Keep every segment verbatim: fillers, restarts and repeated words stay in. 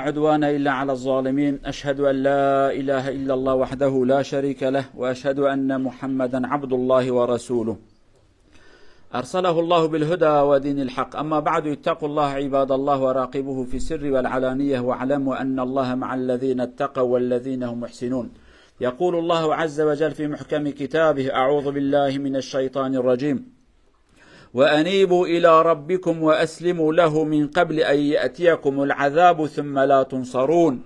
عدوان إلا على الظالمين. أشهد أن لا إله إلا الله وحده لا شريك له، وأشهد أن محمدا عبد الله ورسوله. أرسله الله بالهدى ودين الحق. أما بعد، اتقوا الله عباد الله، وراقبوه في السر والعلانية، واعلموا أن الله مع الذين اتقوا والذين هم محسنون. يقول الله عز وجل في محكم كتابه: أعوذ بالله من الشيطان الرجيم. وأنيبوا إلى ربكم وأسلموا له من قبل أن يأتيكم العذاب ثم لا تنصرون.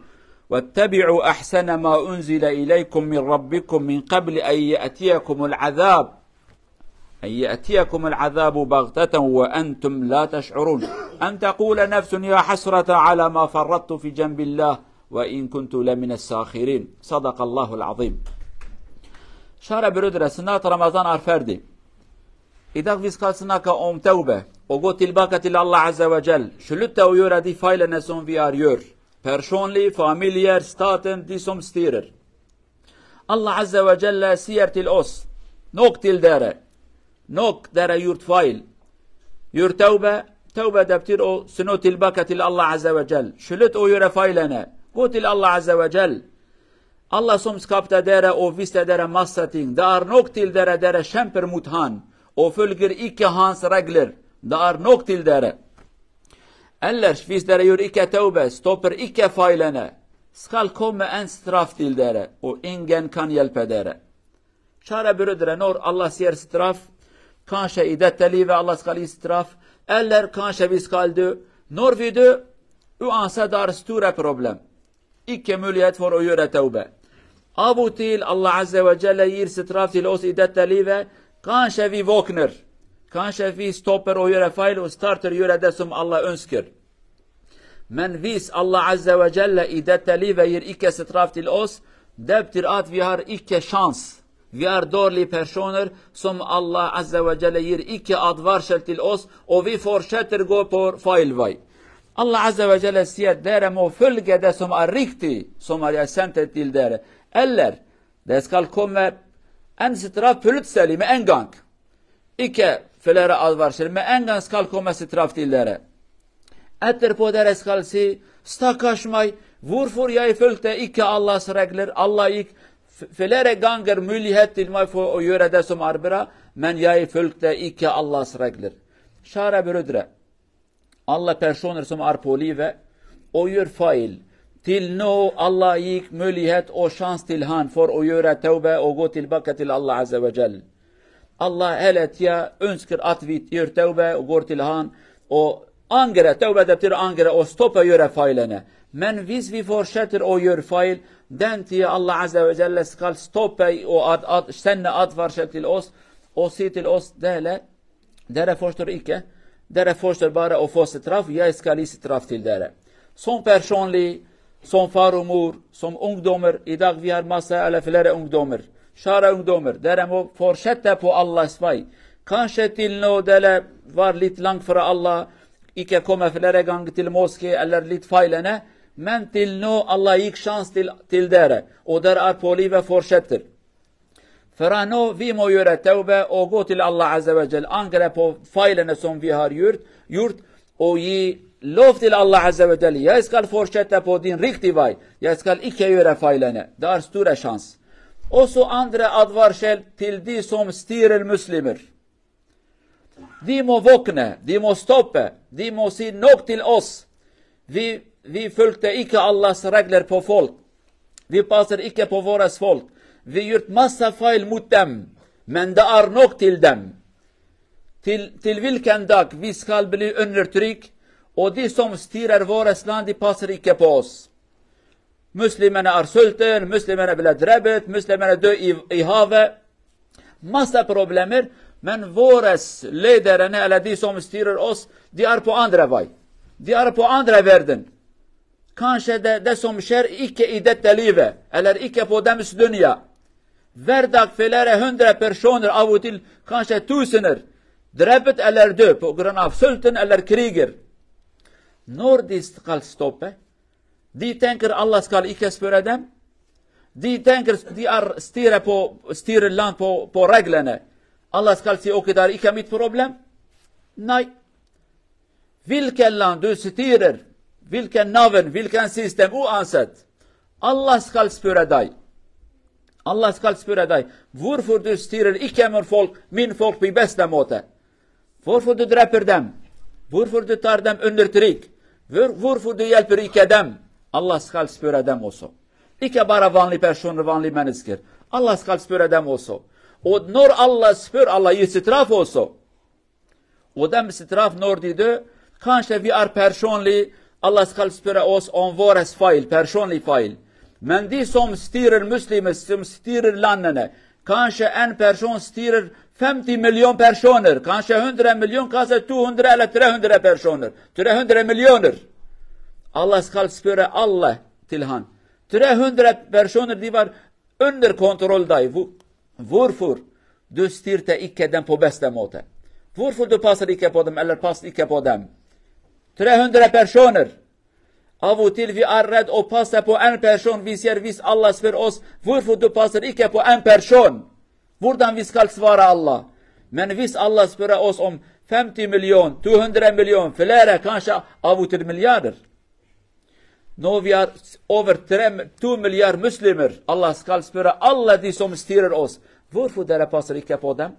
واتبعوا أحسن ما أنزل إليكم من ربكم من قبل أن يأتيكم العذاب، أن يأتيكم العذاب بغتة وأنتم لا تشعرون. أن تقول نفس: يا حسرة على ما فرطت في جنب الله وإن كنت لمن الساخرين. صدق الله العظيم. Şare bürüdre, sinat Ramazan arferdî. Îdak vîskal sinaka om tewbe. O go tilbaka til Allah Azze ve Cel. Şulute o yora dî fayle neson vî ar yor. Personli, familier, staten, dîsom stîrir. Allah Azze ve Celle siyer til os. Nok til dere. Nok dere yurt fail. Yurt tewbe, tewbe deptir o sino tilbaka til Allah Azze ve Cel. Şulut o yore failene. Go til Allah Azze ve Cel. Allah som skapte dere o viste dere massating. Dar nok til dere dere şemper muthan. O fülgir ikke hans regler. Dar nok til dere. Eller vist dere yur ikke tewbe, stopper ikke failene. Skal komme en straf til dere. O ingen kan hjälpe dere. Şare bürüdre nor Allah siyer straf. Kanske idet telive Allah skal i straf. Eller kanske vi skal dö. Nor vi dö. U ansa dar sture problem. Ikke mulighet for o yore tewbe. Abu til Allah Azze ve Celle yir straf til os idet telive. Kanske vi vokner. Kanske vi stopper o yore fail o starter yore desum Allah önsker. Men vis Allah Azze ve Celle idet telive yir ikke straf til os. Deptir at vi har ikke şans. Vi ar dorli personer som Allah Azze ve Celle yir ikke advarşel til os, o vi forşetir go por fail vay. Allah Azze ve Celle siyer dere mo fülge de som ar rikti, som ar ya sente til dere. Eller, deskal komme en straf pülüt seli me engang. Ikke filere advarşel me engang skal komme straf til dere. Etter po dere skal si sta kaşmay, vur fur yay fülkte ikke Allah regler, Allah ik f-, filere ganger mulighet til may fo o yöre de som arbira, men yay fülkte ikke Allah regler. Şare bürüdre. Allah personer som arpoli ve o yör fail. Til no Allah ik mulighet o şans til han for o yöre tewbe o go til baka til Allah Azze ve Celle. Allah hele tiya önskir at vît yör tewbe û gor til han o angere tewbe deptir angere o stope yore failene. Men vîs vî forşetir o yör fail den tiye Allah Azze ve Celle skal stope o ad, ad, senne ad varşetil os, o sitil os dele, dere forştir ike, dere forştir bare o fo straf, ya iskali straf til dere. Son personli, som Farumur, som Ungdommer, idag vi har massa eller flere ungdommer. Şara ungdommer, deremo fortsätta på Allahs väg. Kanske till nå dele var lite långt före Allah, ikke komme flere ganger til moské eller lite feilene, men til nå Allah gick chans til, til dere, og der er på livet fortsätter. För att nå vi må göra tauba och gå till Allah Azza wa Jal, angre på felen som vi har gjort, gjort och ge lov till Allah Azza wa Jal. Jag ska fortsätta på din riktig väg. Jag ska icke göra felen. Det är stora chans. Och så andra advarsel till de som styr muslimer. De må vakna, de må stoppa, de må si nok til oss. Vi, vi följde icke Allahs regler på folk. Vi passer icke på våras folk. Vi gjort massa feil mot dem, men det er nok til dem. Til, til hvilken dag vi skal bli undertrykt, og de som styrer vårt land, de passer ikke på oss. Muslimene er sulten, muslimene ble drept, muslimene dø i, i havet. Massa problemer, men våres lederne, eller de som styrer oss, de er på andre vei. De er på andre verden. Kanskje det, det som skjer, ikke i dette livet, eller ikke på deres dunya. Hver dag flere hundre personer, av og til kanskje tusener, drept eller dø på grunn av sulten eller kriger. Når de skal stoppe? De tenker Allah skal ikke spørre dem. De tenker de er styret på, styrer land på, på reglene. Allah skal si ok, det er ikke mitt problem. Nei. Hvilket land du styrer, Vilken Naven, vilken System u anset. Allah skal spöre dai. Allah skal spöre dai. Wurfur du stirer ikke mer Volk, min Volk bi beste Mote. Wurfur du dreper dem. Wurfur du tar dem under Trik. Wur-, wurfur du hjelper ikke dem. Allah skal spöre dem oso. Ikke bara vanlig personer, vanlig mennesker. Allah skal spöre dem oso. O nor Allah spör, Allah i straf oso. O dem straf nor di dö, kanske vi ar personlig, Allah skal spöre os om vores fail, personlig fail. Men di som stirer muslimer, som stirer landene. Kanske en person stirer femti miljon personer, kanske hundre miljon, kanske to hundre eller tre hundre personer, tre hundre miljoner. Allah skal spöre Allah til han. Tre hundre personer di var under kontroll dai. Wu-, wurfur du stirte ikke dem po beste Mote. Wurfur du passer ikke po dem, eller pass ikke po dem. Tre hundre personer. Avu til vi ar red o passe po en person, vi ser vis Allah spör os, wurfur du passer ikke po en person. Wurdan vi skal svara Allah. Men vis Allah spöre os om femti miljon, to hundre miljon, flera, kanske avu til miljarder. No vi ar over tre, to miljard muslimer. Allah skal spöre Allah di som stirer os. Wurfur dere passer ikke po dem?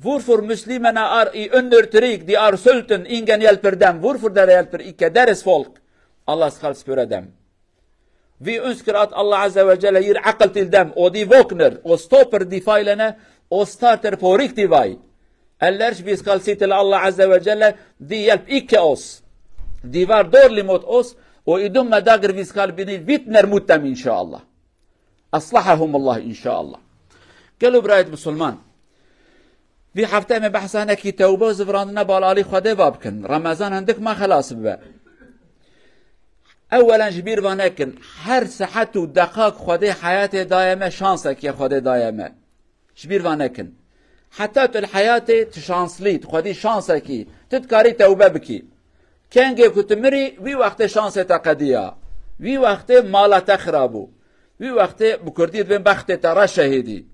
Wurfur muslimena ar i under Trik, di ar sulten, ingen hjelper dem? Wurfur dere hjelper ikke deres Volk? Allah skal spöre dem. Vi önsker at Allah Azze ve Celle gir akl til dem, o di vokner, o stopper di failene, o starter po richtig vai. Ellers vi skal si til Allah Azze ve Celle, di hjelp ikke os. Di var dårlig mot os, o i dumme dager vi skal bli vitner mot dem, inşallah. Aslahahumullah, inşallah. Gelo birayet Musulman. Vi hefte me behsa nekî tewbe û zivirandine bal alî Xwedê va bikin. Remezan hindik ma xelas bibe. Ewelen ji bîr va nekin. Her saet û deqak Xwedê heyatê daye me, şansekî ye Xwedê daye me. Ji bîr va nekin. Heta tu li heyatê tu şanslî, tu xwedî şansekî, tu dikarî tewbe bikî. Kengê ku tu mirî, wî wextê şansê te qediya. Wî wextê mala te xira bû. Wî wextê bi kurdî dibên bextê te re şehîdî.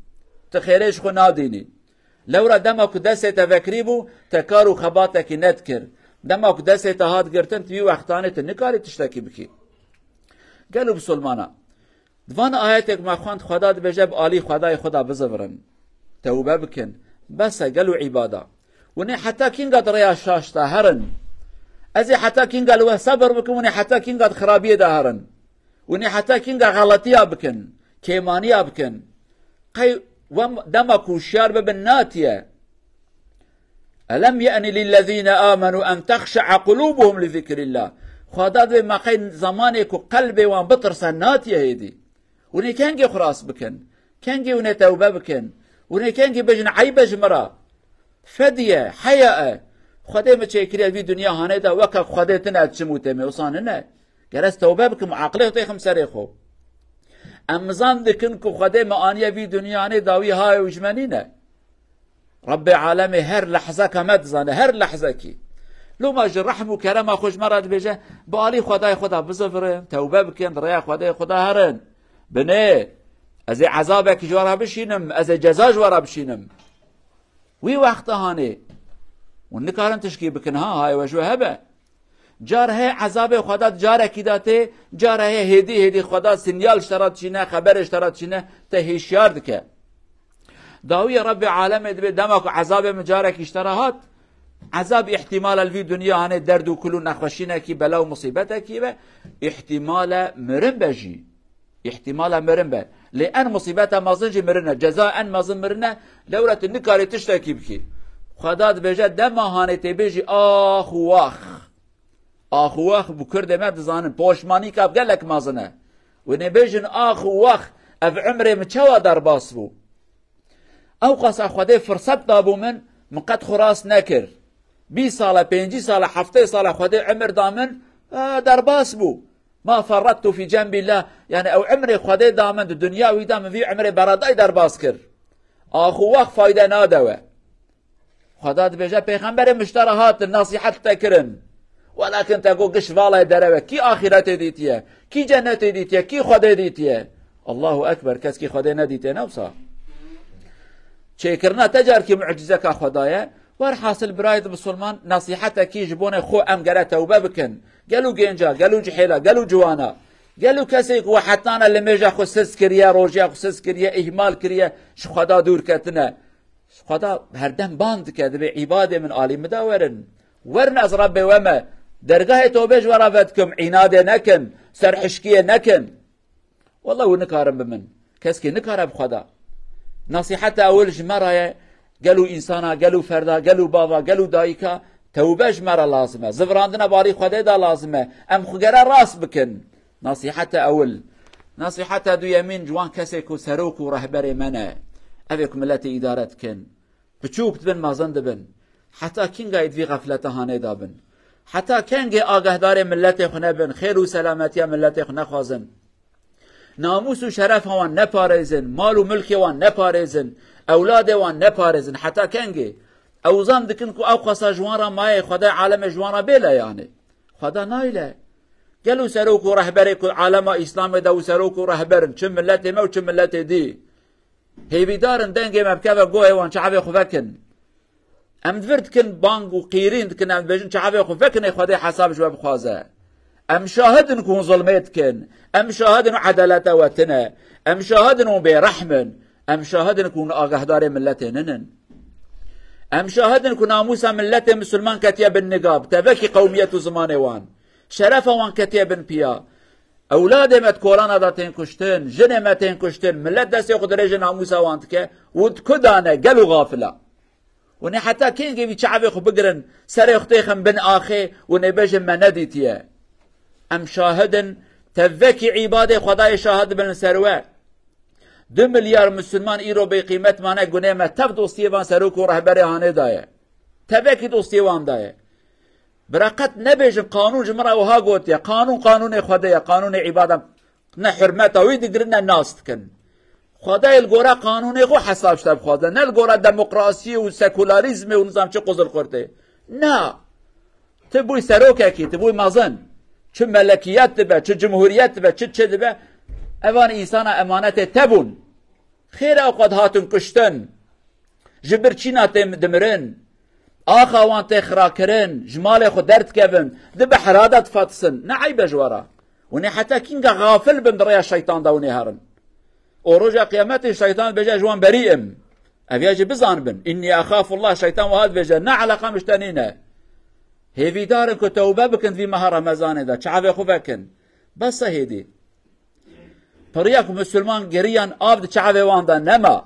Tu xêrê ji xwe nadînî. Lewra dema ku destê te vekirî bû, te kar û xebatekî nedikir. Dema ku destê te hat girtin, tu wî wextanê tu nikarî tiştekî bikî. Gelo bisulmana, di van ayetê ku me xwend, Xweda dibêje, bi alî Xwedayê xwe de bizivirin. Tewbe bikin. Bes e, gelo îbada. Hûn ê heta kînga di rêya şaş de herin? Ez ê heta kînga li we sebir bikim, hûn ê heta kînga di xirabiyê de herin? Hûn ê heta kînga xeletiya bikin, kêmaniya bikin? Qey we dema ku hişyar bibin natiye. Elem ye'ni lillezîne âmenû en texşe'a qulûbuhum li zikrillah. Xweda dibê me qey zemanê ku qelbê wan bitirse natiye hêdî. Hûn ê kengê xwe rast bikin? Kengê hûn ê tewbe bikin? Hûn ê kengê bêjin eyb e ji min re? Fediye, heya e. Xwedê min çêkiriye vî dinya hanê de weke Xwedê tune diçim û têmê wisa nine. Ger ez tewbe bikim û aqilê xwe têxim serê xwe. Em zan dikin ku Xwedê me aniye vî dinya hanê dawî hayê û ji me nîne. Rabbê alemê her lehzeka me dizane, her lehzekî. Loma ji rehm û kerema xwe ji me re dibêje, bi alî Xwedayê xwe de bizivirin, tewbe bikin, di rêya Xwedayê xwe de herin. Binê, ez ê ezabekî ji we re bişînim, ez ê ceza ji we re bişînim. Wî wexta hanê. Hûn nikarin tişkî bikin, ha, hayê we ji we hebe. Car heye ezabê Xweda carekî de tê, car heye hêdî hêdî Xweda sinyal ji te re dişîne, xeberê ji te re dişîne, te hişyar dike. Dawiyê Rebbê alemê dibê dema ku ezabê min carekî ji te re hat, ezab îhtimala li vî dinya hanê derd û kul û nexweşînekî, bela û musîbetekî be, îhtimale mirin be jî. Îhtîmala mirin be. Lê en musîbeta mezin jî mirin e. Ceza en mezin mirin e. Lewra tu nikarî tiştekî bikî. Xweda dibêje dema hanê tê bêjî ax û wax. Ax û wax bi kurdê me dizanin. Poşmanîka gelek mezin e. Hûn ê bêjin ax û wax. Ev umrê min çawa derbas bû? Ew qasa Xwedê firset dabû min, min qet xwe rast nekir. Bîst sale, pêncî sale, heftê sale Xwedê umir da min, e, derbas bû. Ma ferrettu fî cenbîllah, yani ew umrê Xwedê da min, di dinya wî da min vî umrê beredayî derbas kir. Ax û wax fayde nade we. Xweda dibêje, pêxemberê min ji te re hatin, nesîhet te kirin. Welakin te got giş valayê derew e. Kî axîretê dîtiye? Kî cennetê dîtiye? Kî Xwedê dîtiye? Allahu Ekber, kes kî Xwedê nedîtiye ne wisa. Çêkirina te carkî mucîzeka Xweda ye. Werhasil birayê di misilman, nesîhetekî ji bonê xwe em gere tewbe bikin. Gelo genca, gelo cihêla, gelo ciwana, gelo kesê ku hetana limêja xwe siz kiriye, rojiya xwe siz kiriye, îhmal kiriye, ji Xweda dûr ketine. Xweda herdem ban dike, dibê îbadê min alî min de werin. Werin ez Rebbê we me. Dergahê tobê ji we re vedikim, înadê nekin, serhişkiyê nekin. Wela hûn nikarin bi min. Keskî nikare bi Xweda. Nasîheta ewil ji me re ye. Gelo însana, gelo ferda, gelo bava, gelo dayika, tewbe ji me re lazim e. Zivirandina balî Xwedê de lazim e. Em xwe gere rast bikin. Nasîheta ewil. Nasîheta duyemîn ji wan kesê ku serok û rehberê me ne. Ev ê ku miletê îdare dikin. Biçûk dibin, mezin dibin. Heta kîngayê di vî xefleta hanê de bin? Heta kengê agahdarê miletê xwe nebin, xêr û selametiya miletê xwe nexwazin? Namûs û şerefa wan neparêzin, mal û milkê wan neparêzin, ewladê wan neparêzin. Heta kengê? Ew zan dikin ku ew qasa ji wan re maye, Xwedayê alemê ji wan re bêle yanê. Xweda nayle. Gelo serok û rehberê ku alema Îslamê de û serok û rehber in, çi miletê me û çi miletê dî. Hêvîdar in dengê me bikeve goyê wan, çavê xwe vekin. Em di vir dikin, bang û qîrîn dikin, em dibêjin, çavê xwe vekin, ê Xwedê hesab ji we bixwaze. Em şahid in ku hûn zilmê dikin. Em şahid in û edaleta we tune. Em şahid in hûn bêrehm in. Em şahid in ku hûn agahdarê miletê nin in. Em şahid in ku namûsa miletê misilman ketiye bin niga, bi tevekî qewmiyet û zimanê wan. Şerefa wan ketiye bin piya. Ewladê me di kolana de tên kuştin, jinê me tên kuştin, milet destê xwe dirêjê namûsa wan dike û di ku de ne, gelo xafil a. Û nê heta kengê vî çavê xwe bigirin, serê xwe têxin bin axê û nê bêjin me nedîtiye. Em şahid in, tevekî îbadê Xwedayê şahid bin li ser we. Du milyar misilman îro bêqîmet mane, gunê me tev dostiyê van serok û rehberê hanê daye. Tevekî dostiyê wan daye. Bira qet nebêjin qanûn ji min re wiha gotiye. Qanûn qanûnê Xwedê ye, qanûnê îbada. Ne hurmeta wî digirin, ne nas dikin. Xwedayê li gora qanûnê xwe hesab ji te bixwaze. Ne li gora demokrasiyê û sekularîzmê û nizam çi quzilxurtê. Na. Tu bûy serokekî, tu bûy mezin. Çi melekiyet dibe, çi cumhuriyet dibe, çi çi dibe. Evan însana emanetê te bûn. Xêr e, ew qad hatin kuştin. Ji birçîna tê dimirin. Axa wan tê xirakirin, ji malê xwe derdikevin, di behra de difetisin. Ne eyb e ji we re? Hûn ê heta kînga xafil bin di rêya şeytan de hûn ê herin? Û roja qiyametê şeytan dibêje, ji wan berî im. Ev ya jî bizanibin. Înnî exafullah, şeytan wiha dibêje, ne eleqa min ji te nîne. Hêvîdar in ku tewbe bikin di vî meha Remezanê de, çavê xwe vekin. Bes e hêdî. Piriya ku misilman geriyan, av di çavê wan de nema.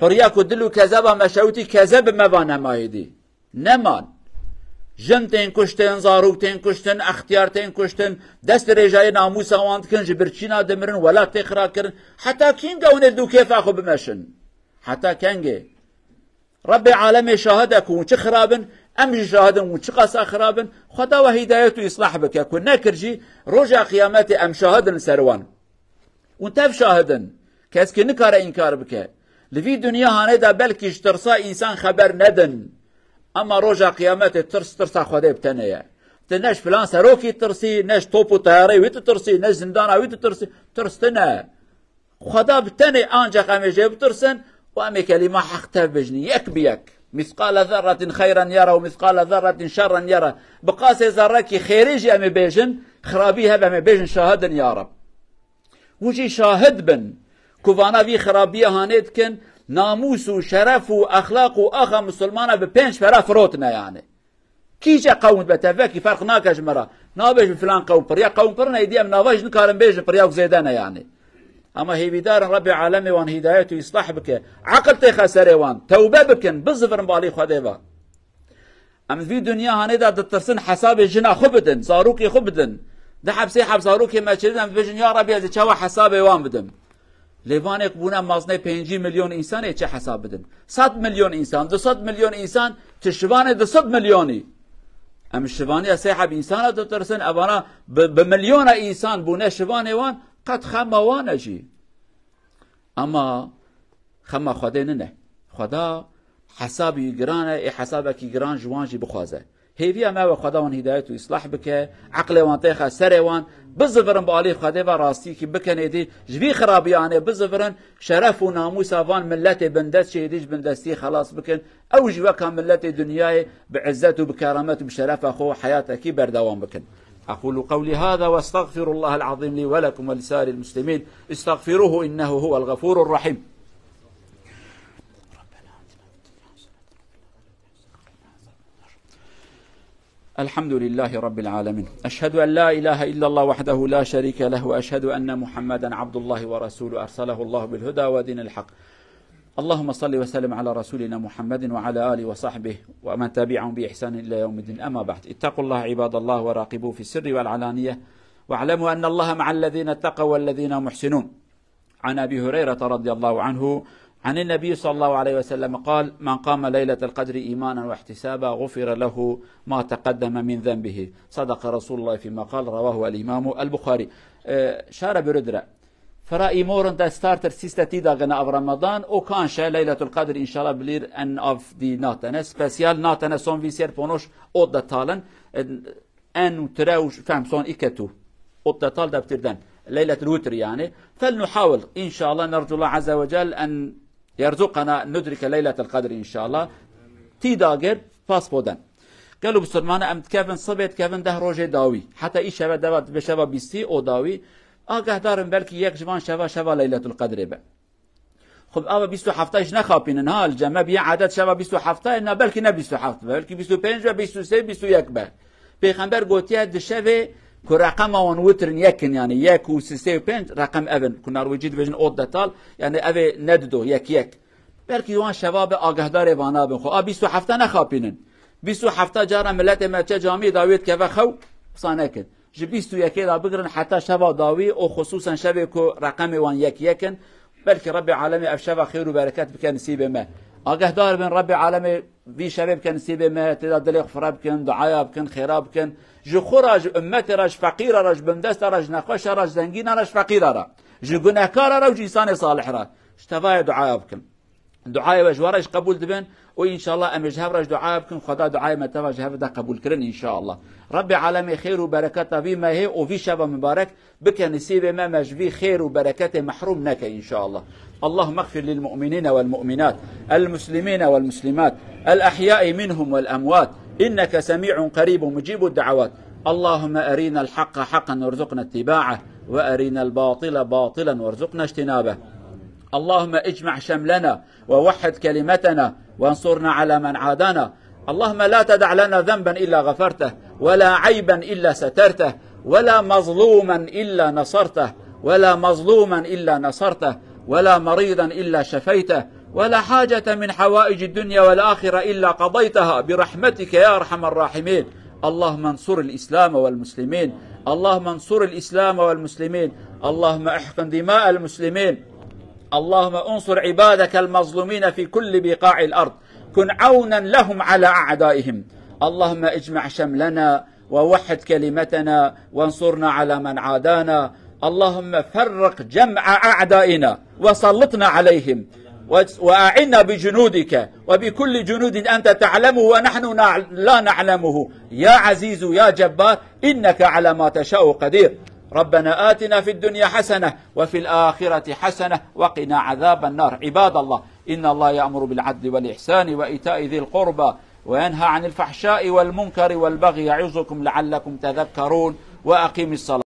Piriya ku dil û kezeba me şewitî, kezeb bi me va nema hêdî. Neman. Jin tên kuştin, zarok tên kuştin, extiyar tên kuştin, dest dirêjayê namûsa wan dikin, ji birçîna dimirin, welat tê xira kirin. Heta kînga hûn ê dû kêfa xwe bimeşin? Heta kengê? Rebbê alemê şahid e ku hûn çi xirab in, em jî şahid in hûn çi qasa xirab in. Xweda we hîdayet û îslah bike ku nekir jî roja qiyametê em şahid in li ser wan. Hûn tev şahid in. Keskî nikare înkar bike. Li vî dinya hanê de belkî ji tirsa însan xeber nedin. Ema roja qiyametê tirs tirsa Xwedê bi tenê ye. Tu ne ji filan serokî tirsî, ne ji top û teyarê wî tu tirsî, ne ji zindana wî tu tirsî. Tirs tune. Xweda bi tenê, ancax em ê jê bitirsin û em ê kelîma heq tev bijînin, yek bi yek. Mîsqale zerretin xeyren yere û mîsqale zerretin şerren yere. Bi qasê zerrekî xêrê jî em ê bêjin, xirabî hebe em ê bêjin şahid in ya Reb. Hûn jî şahid bin ku vana vî xirabiya hanê dikin, namûs û şeref û exlaq û axa misilmana bi pênc pera firotine yani. Kî jî qewim dibe, tevekî ferq nake ji me re. Nabêjin filan qewim pir. Ya qewim pir ne, êdî em nava jî nikarin bêjin pir, ya ku zêde ne yani. Ama hêvîdar in Rebbê alemê wan hîdayet û îslah bike. Eqil têxe serê wan. Tewbe bikin, bizivirin balî Xwedê ve. Em vî dinya hanê de ditirsin hesabê jina xwe bidin, zarokê xwe bidin. Di heb sê heb zarokê me çêdin, em dibêjin, ya Rebbî, ez ê çawa hesabê wan bidim? Lêvanek bûne maznê pêncî milyon însanê çi hesab bidin? Sed milyon însan, du sed milyon însan, tu şivanê du sed milyonî. Em şivaniya sê heb însana ditirsin, evana bi, bi milyona însan bûne şivanê wan, qet xema wan e jî. Ama xema Xwedê nine. Xweda hesabî giran e, ê hesabekî giran ji wan jî bixwaze. Hêviya me we Xweda wan hîdayet û îslah bike, eqlê wan têxe serê wan, bizivirin bi alî Xwedê ve rastiyekî bikin êdî, ji vî xirabiyanê bizivirin, şeref û namûsa van miletê bindest jî êdî ji bindestiyê xelas bikin, ew jî weka miletê dinyayê bi izzet û bi keramet û bi şerefa xwe heyatekî berdewam bikin. أقول قولي هذا وأستغفر الله العظيم لي ولكم ولسائر المسلمين. استغفروه إنه هو الغفور الرحيم. الحمد لله رب العالمين. أشهد أن لا إله إلا الله وحده لا شريك له، وأشهد أن محمدا عبد الله ورسوله، أرسله الله بالهدى ودين الحق. اللهم صل وسلم على رسولنا محمد وعلى آله وصحبه ومن تبعهم بإحسان إلى يوم الدين. أما بعد، اتقوا الله عباد الله وراقبوه في السر والعلانية، واعلموا أن الله مع الذين اتقوا والذين هم محسنون. عن أبي هريرة رضي الله عنه عن النبي صلى الله عليه وسلم قال: من قام ليلة القدر إيمانا واحتسابا غفر له ما تقدم من ذنبه. صدق رسول الله فيما قال. رواه الإمام البخاري. Ee, şara bürüdre. Fera îmorin de starter sîste tî dagine av Ramadan, o kanşe Leyletul Qedr inşallah bilîr en av dî natene. Spesyal natene son vî ser ponoş o detalin. En, en û tire û fem son îketu. O detal deptirden. Leyletul Witr yani. Fel nuhawil. İnşallah nercullah azze ve cel en yerzuqana nudrike Leyletul Qedr inşallah. Tî dagir pas poden. Gelo bisilmane em dikevin sibê dikevin deh rojê dawî. Heta îşeve deva dibe şeva bîstî o dawî. Agahdarin belkî yek ji van şeva şeva Leyletul Qedrê be. Xub ava bîst û hefta ji nexapînin ha, li cem me bîye adet şeva bîst û hefta, na belkî ne bîst û heft be, belkî bîst û pênc be, bîst û sê, bîst û yek be. Pêxember gotiye di şevê ku reqema wan witrin yekin, yani yek û sê û pênc reqem evin. Ku narwecî dibêjin ot detal, yani evê ne dido, yek yek. Belkî wan şeva be agahdarê vana bin xwe. A bîst û hefta nexapînin. Bîst û hefta cara miletê me çe camî dawî dikeve xew, qisa nekin. Ji bîst û yekê de bigirin heta şeva dawî û xusûsen şevê ku reqemê wan yek yek in, belkî Rebbê Alemê ev şeva xêr û bereket bike nisîbê me. Agehdar bin Rebbê Alemê vî şevê bike nisîbê me, tê de dilê xwe fire bikin, duaya bikin, xêra bikin. Ji xwe re, ji ummetê re, ji feqîra re, ji bindesta re, ji nexweşa re, ji zengîna re, ji feqîra re, ji gunehkara re û ji însanê salih re. Ji tevayê duaya bikin. Duayê we ji we re jî qebûl dibin û înşallah em ê ji hev re jî duaya bikin, Xweda duayê me teva ji hev de qebûl kirin înşallah. Rebbê Alemê xêr û bereketa vî mehê û vî şeva mibarek bike nisîbê me, me ji vî xêr û bereketê mehrûm neke înşallah. اللهم اغفر للمؤمنين والمؤمنات، المسلمين والمسلمات، الأحياء منهم والأموات، إنك سميع قريب مجيب الدعوات. اللهم أرنا الحق حقا وارزقنا اتباعه، وأرنا الباطل باطلا وارزقنا اجتنابه. اللهم اجمع شملنا ووحد كلمتنا وانصرنا على من عادانا. اللهم لا تدع لنا ذنبا إلا غفرته، ولا عيبا إلا سترته، ولا مظلوما إلا نصرته، ولا مظلوما إلا نصرته، ولا مريضا إلا شفيته، ولا حاجة من حوائج الدنيا والآخرة إلا قضيتها برحمتك يا أرحم الراحمين. اللهم انصر الإسلام والمسلمين. اللهم انصر الإسلام والمسلمين. اللهم احقن دماء المسلمين. اللهم انصر عبادك المظلومين في كل بقاع الأرض. كن عونا لهم على أعدائهم. اللهم اجمع شملنا ووحد كلمتنا وانصرنا على من عادانا. اللهم فرق جمع أعدائنا وسلطنا عليهم و-، وأعنا بجنودك وبكل جنود أنت تعلمه ونحن نع-، لا نعلمه. يا عزيز يا جبار، إنك على ما تشاء قدير. ربنا آتنا في الدنيا حسنة وفي الآخرة حسنة وقنا عذاب النار. عباد الله، إن الله يأمر بالعدل والإحسان وإيتاء ذي القربى وينهى عن الفحشاء والمنكر والبغي يعظكم لعلكم تذكرون. وأقيموا الصلاة.